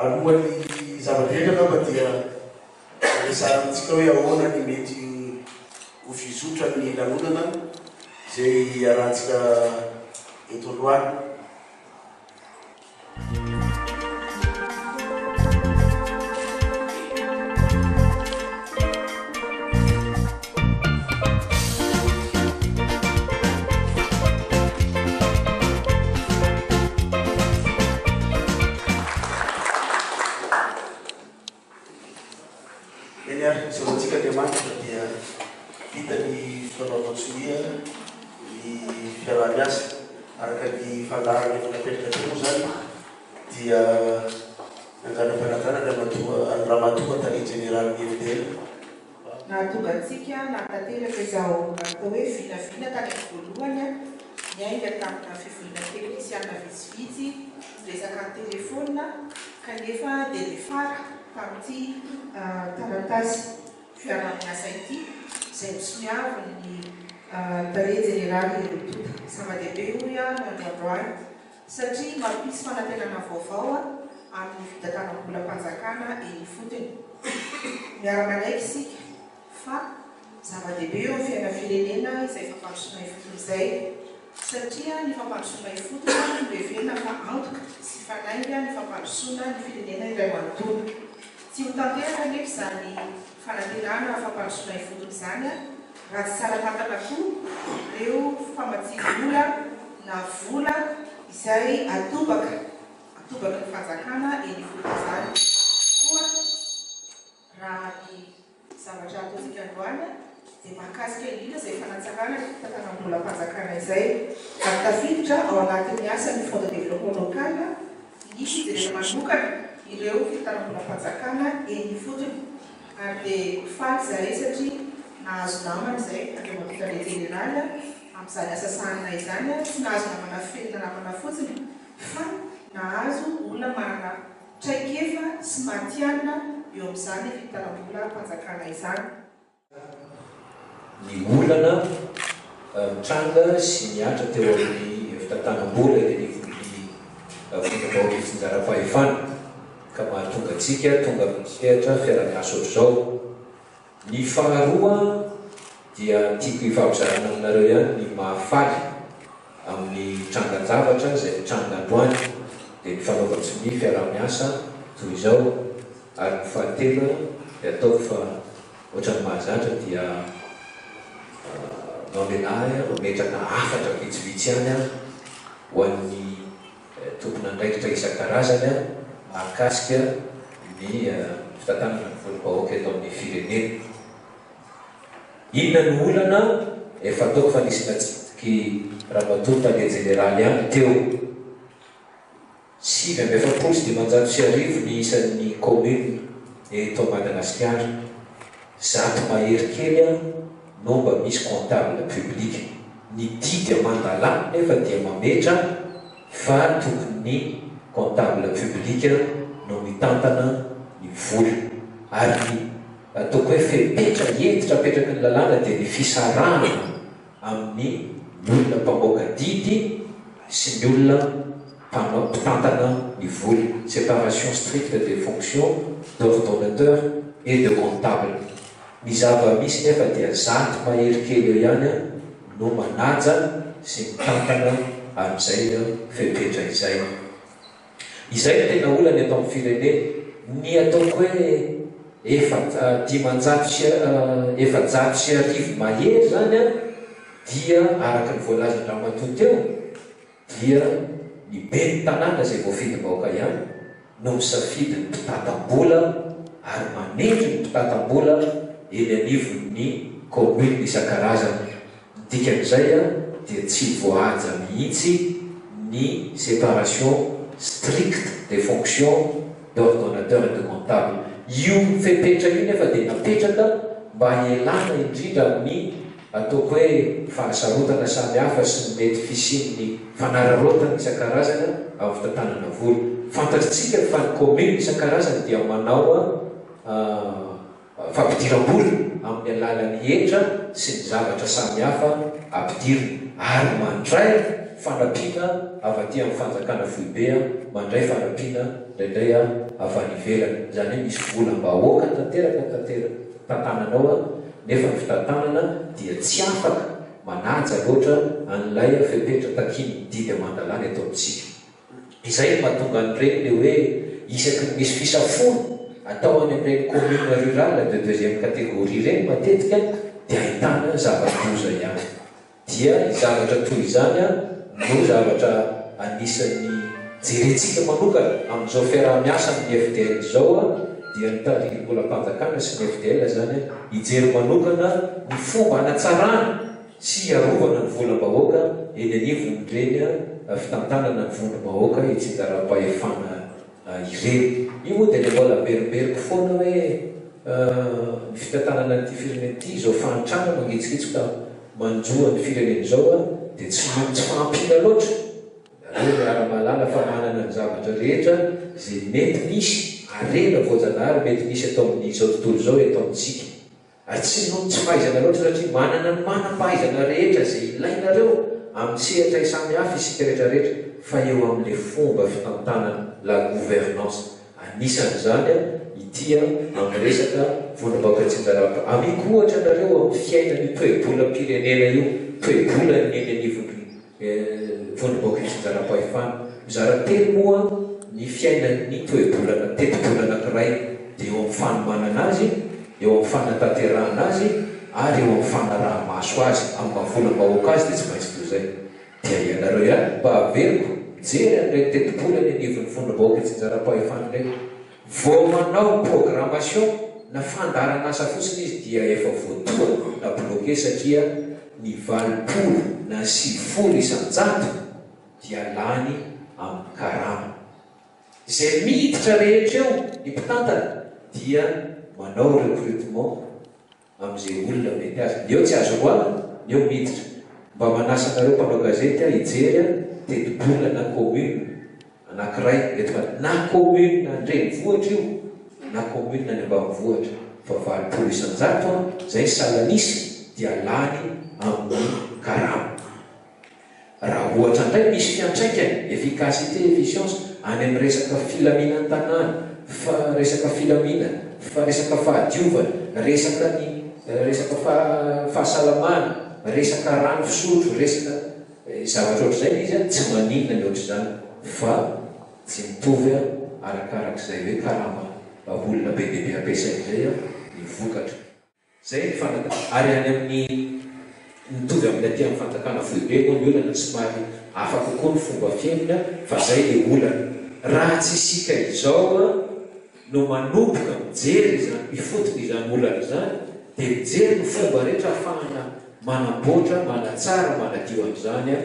Alohan'ny zava-drehetra angamba dia resahina amintsika hoe ahoana ny mety ho fizotran'ny lanonana izay iarahantsika eto androany. Eny ary, isaorana antsika Andriamanitra dia vita ny fanaovan-tsonia ny fiaraha-miasa. Araka ny fandaharana efa napetraka teo moa izany dia nanganam-panajana Andriamatoa Ramatoa Tale Jeneralin'ny FDL. Nahatonga antsika nahatanteraka izao atao hoe vinavina tany amin'ny voalohany, niainga tamina fivoriana teknisiana vitsivitsy, resaka an-telefaonina, kanefa dia niafara tamin'ity taratasy fiaraha-miasa ity, izay nosoniavin'ny Tale Jeneraly ireo tonta. Zava-dehibe hoy aho ny andro androany. Satria mampisy fanantenana vaovao amin'ny fitantanam-bolam-panjakana eny ifotony. Miara-manaiky isika fa zava-dehibe eo amin'ny fiainan'ny firenena izay fampandrosoana ifotony izay, satria ny fampandrosoana ifotony no heverina fa antoka sy fanainga ny fampandrosoana ny firenena iray manontolo. Tsy ho tanteraka anefa izany fanantenana fampandrosoana ifotony izany raha tsy tsara tantana koa ireo famatsiam-bola na vola izay atobaka atobaky ny fanjakana eny ifotony izany. Koa raha ny zavatra ataontsika androany dia mahakasika indrindra izay fanatsarana ny fitantanam-bolam-panjakana izay ary tafiditra ao anatin'ny asan'ny Fonds de développement local ny fijerena manokana ireo fitantanam-bolam-panjakana eny ifotony ary dia faly izahay satria nahazo namana izay Andriamatoa Tale Jeneraly amin'izany asa sahanina izany, tsy nahazo namana feno namana fotsiny fa nahazo olona manana traikefa sy matihanina eo amin'izany fitantanam-bolam-panjakana izany. Ny olana nitranga sy nihatra teo amin'ny fitantanam-bola eny anivon'ny vondrom-bahoaka itsinjaram-pahefana ka mahatonga antsika tonga amin'ny sehatra fiaraha-miasa ohatr'izao. Ny faharoa dia tiako hifampizarana aminareo ihany ny mahafaly amin'ny trangan-javatra izay nitranga androany dia ny fanaovan-tsonia fiaraha-miasa toy izao ary ny fahatelo dia ataoko fa ohatran'ny mahazatra dia mamelà ahy mametraka hafatra vitsivitsy ihany aho ho an'ny tompon'andraikitra isan-karazany mahakasika ny fitantanana ny volam-bahoaka eto amin'ny firenena. Inona no olana? Efa ataoko fa nisy natsidiky Ramatoa Tale Jeneraly ihany teo. 1549 ny isan'ny commune eto Madagasikara. 100 mahery kely no mba misy comptable public. Ny didy aman-dalàna nefa dia mametra fa tokony ny comptable public no mitantana ny vola. Ary ny ataoko hoe fepetra hentitra apetraky ny lalàna dia ny fisarahana amin'ny olona mpamoaka didy sy ny olona mpanao, mpitantana ny vola, séparation stricte des fonctions d'ordonnateur et de comptable. Ny zava-misy nefa dia 100 mahery kely eo ihany no manaja sy mitantana an'izay fepetra izay. Izay no tena olana eto amin'ny firenena. Ny ataoko hoe efa 1405 mahery izany dia araka ny voalazan-dRamatoa teo dia ny ben'ny tanàna izay voafidim-bahoaka ihany no misafidy ny mpitantam-bola ary manendry ny mpitantam-bola eny anivon'ny commune isan-karazany. Ny dikan'izay dia tsy voahaja mihitsy ny séparation stricte des fonctions d'ordonnateur et de comptable. Io fepetra io nefa dia napetraka mba hialana indrindra amin'ny ataoko hoe fahasarotana samihafa sy ny mety fisian'ny fanararaotana isan-karazany amin'ny fitantanana vola. Fantatritsika fa ny commune isan-karazany dia manao fampidiram-bola amin'ny alalan'ny hetra sy ny zavatra samihafa ampidirina ary mandray fanampiana avy aty amin'ny fanjakana foibe, mandray fanampiana indraindray avy any ivelany. Izany hoe misy volam-bahoaka tanteraka tanteraka tantananao nefa ny fitantanana dia tsy afaka manaja loatra an'ilay fepetra takian'ny didy aman-dalàna eto amintsika. Izay no mahatonga an'ireny le hoe isaky ny misy fisafoana atao any amin'ireny commune rurale de deuxième catégorie ireny matetika dia ahitana zava-doza ihany. Dia ny zavatra toy izany no zavatra anisan'ny jerentsika manokana amin'izao fiaraha-miasa amin'ny FDL izao dia ny Tahirim-bolam-panjakana sy ny FDL izany hijery manokana ny fomba hanatsarana sy hiarovana ny volam-bahoaka eny anivon'ireny fitantanana ny vondrom-bahoaka itsinjaram-pahefana ireny. Io moa dia ilay mbola averimberiko foana hoe ny fitantanana an'ity firenena ity, izao fahantrana mangitsokitsoka manjo an'ny firenena izao dia tsy noho ny tsy fahampiana loatra, nareo miara-mahalala fa manana ny zavatra rehetra izay mety misy, harena voajanahary mety misy eto amin'izao tontolo izao eto amintsika. Ary tsy noho ny tsy fahaizana loatra satria manana ny manam-pahaizana rehetra izay ilainareo amin'ny sehatra samihafa isika rehetra rehetra fa eo amin'ilay fomba fitantanana, la gouvernance, anisan'izany ity amin'ny resaka vondrom-bahoaka tsinjaram-pa. Amiko ohatra nareo amin'ny fiainan'io toe-bolam-pirenena io, toe-bolan'ny eny anivon'ny Vondrom-bahoaka itsinjaram-pahefana. Mizara telo moa ny fiainan'ny toe-bolana, tetibola anankiray, dia eo amin'ny fanomanana azy, eo amin'ny fanatanterahana azy ary eo amin'ny fanaraha-maso azy. Amin'ny maha volam-bahoaka azy dia tsy maintsy toy izay. Dia ianareo ihany mba averiko mijery an'ireny tetibola eny anivon'ny vondrom-bahoaka itsinjaram-pahefana ireny. Vao manao programmation na fandaharan'asa fotsiny izy dia efa voatohana na bloqué satria ny 80 na 90 isan-jato dia lany amin'ny karama. Izay miditra rehetra eo ny mpitantana dia manao recrutement amin'izay olona mety azy. Ny eo tsy azo roahina, ny eo miditra. Mba manasa anareo mpanao gazety aho hijery a tetibola na commune anakiray eto Mada, na commune an-drenivohitra io na commune any ambanivohitra fa 80 isan-jato a zay salan'isa dia lany amin'ny karama. Raha ohatra indray misy fiantraikany, efficacité, efficience, any amin'ny resaka filaminan-tanàna, fa resaka filaminana, fa resaka fahadiovana, resaka ny resaka fahasalamana, resaka rano fisotro, resaka zavatra ohatr'izay ilay izy an, tsy maninona ny ohatr'izany fa tsy mitovy arakarak'izay hoe karama olona be dia be ampiasaina izay ny vokatra. Izay ny fanjakana. Ary any amin'ny mitovy amin'ny aty amin'ny fanjakana foibe moa ny olana somary hafa kokoa ny fomba fihainona fa izay ilay olana. Raha tsy isika izao no manomboka mijery izany ifotony izany olana izany dia mijery ny fomba rehetra ahafahana manamboatra, manatsara, manadio an'izany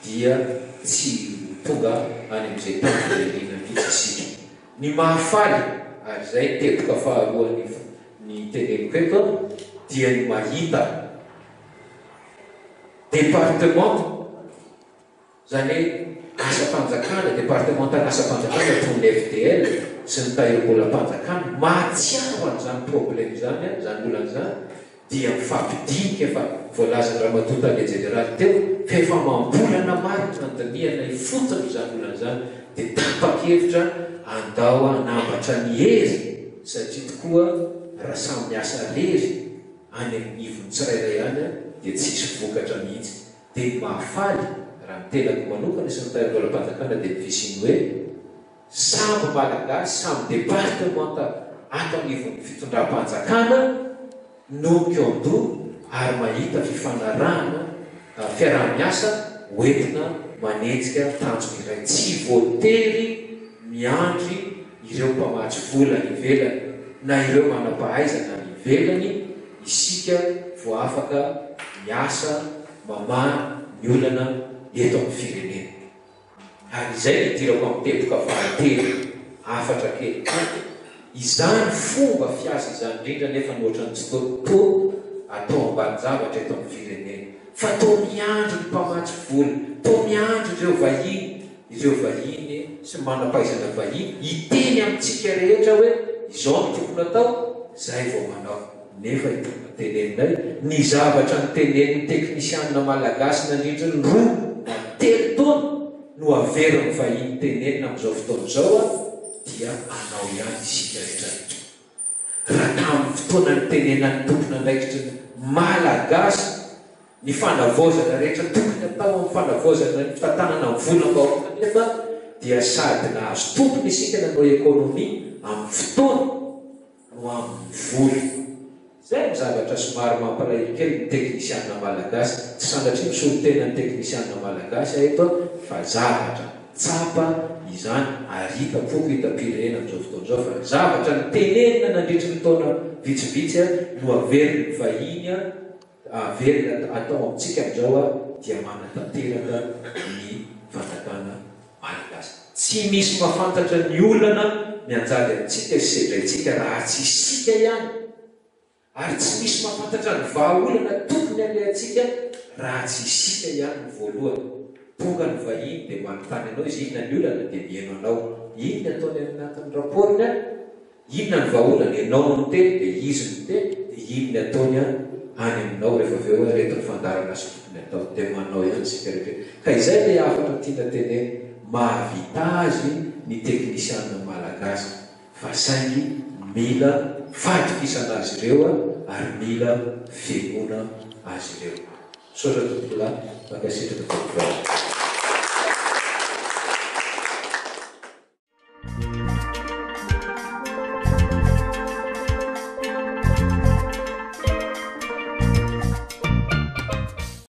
dia tsy ho tonga any amin'izay tanjona irina mihitsy isika. Ny mahafaly, ary izay ny teboka faharoa ny ny teneniko eto dia ny mahita departemanta, izany hoe asam-panjakana, departemantan'asam-panjakana toy ny FDL sy ny tahirim-bolam-panjakana mahatsiaro an'izany problème izany, izany olana izany, dia mifampidinika efa voalazan-dRamatoa Tale Jeneraly teo fa efa amam-bolana maro no nandinihana ifotony izany olana izany dia tapa-kevitra andao hanambatra ny hery satria tokoa raha samy miasa rery any amin'ny ivony tsirairay any dia tsy hisy vokatra mihitsy dia ny mahafaly raha ny tenako manokana sy ny Tahirim-bolam-panjakana dia ny fisian'ny hoe Samy Malagasy, samy departemanta ato anivon'ny fitondram-panjakana no mikaon-doha ary mahita fifanarahana, fiaraha-miasa hoentina manenjika tanjona iray. Tsy voatery miandry ireo mpamatsy vola any ivelany na ireo manam-pahaizana any ivelany isika vao afaka miasa mamaha ny olana eto amin'ny firenena. Ary izay no idirako amin'ny teboka fahatelo, hafatra kely. Izany fomba fiasa izany indrindra anefa no ohatran'ny tsy toa toa atao ambanin-javatra eto amin'ny firenena. Fa toa miandry ny mpamatsy vola, toa miandry ireo vahiny, ireo vahiny sy manam-pahaizana vahiny hiteny amintsika rehetra hoe izao no tokony atao, izay vao manao. Nefa ity Teneninay ny zavatra notenenin'ny teknisianina malagasy nandritry ny roa na telo taona. no averin'ny vahiny tenenina amin'izao fotoana izao dia anao ihany isika rehetra rehetra. Raha tamin'ny fotoana nitenenan'ny tompon'andraikitry ny Malagasy ny fanavaozana rehetra tokony atao amin'ny fanavaozana ny fitantanana ny volam-bahoaka anefa dia sady nahazo tombony isika nanao ekonomia amin'ny fotoana no amin'ny vola. Izay no zavatra somary mampalahelo kely ny teknisianina malagasy, tsy sanatria misolo tena ny teknisianina malagasy aho eto fa zavatra tsapa izany ary hita foko hitam-pirenena amin'izao fotoana izao fa ny zavatra notenenina nandritry ny taona vitsivitsy no averin'ny vahiny averina atao amintsika amin'izao dia manatanteraka ny fanjakana malagasy. Tsy misy mahafantatra ny olana mianjady amintsika sy sedraintsika raha tsy isika ihany ary tsy misy mahafantatra ny vahaolana tokony alehantsika raha tsy isika ihany no voalohany. Tonga ny vahiny dia manontany anao izy inona ny olana dia mihaino anao. Inona ataony any anatin'ny rapport-ny any? Inona ny vahaolana? Ianao no miteny dia izy no miteny dia iny ny ataony any aminao rehefa avy eo hoe ireto ny fandaharan'asa tokony atao dia manao ihany isika rehetra ka izay ilay hafatra tiana tenenina mahavita azy ny teknisianina malagasy fa saingy mila fahatokisana azy ireo ary mila fihenoana azy ireo. Misaotra tompokolahy, mankasitraka tompkovavy.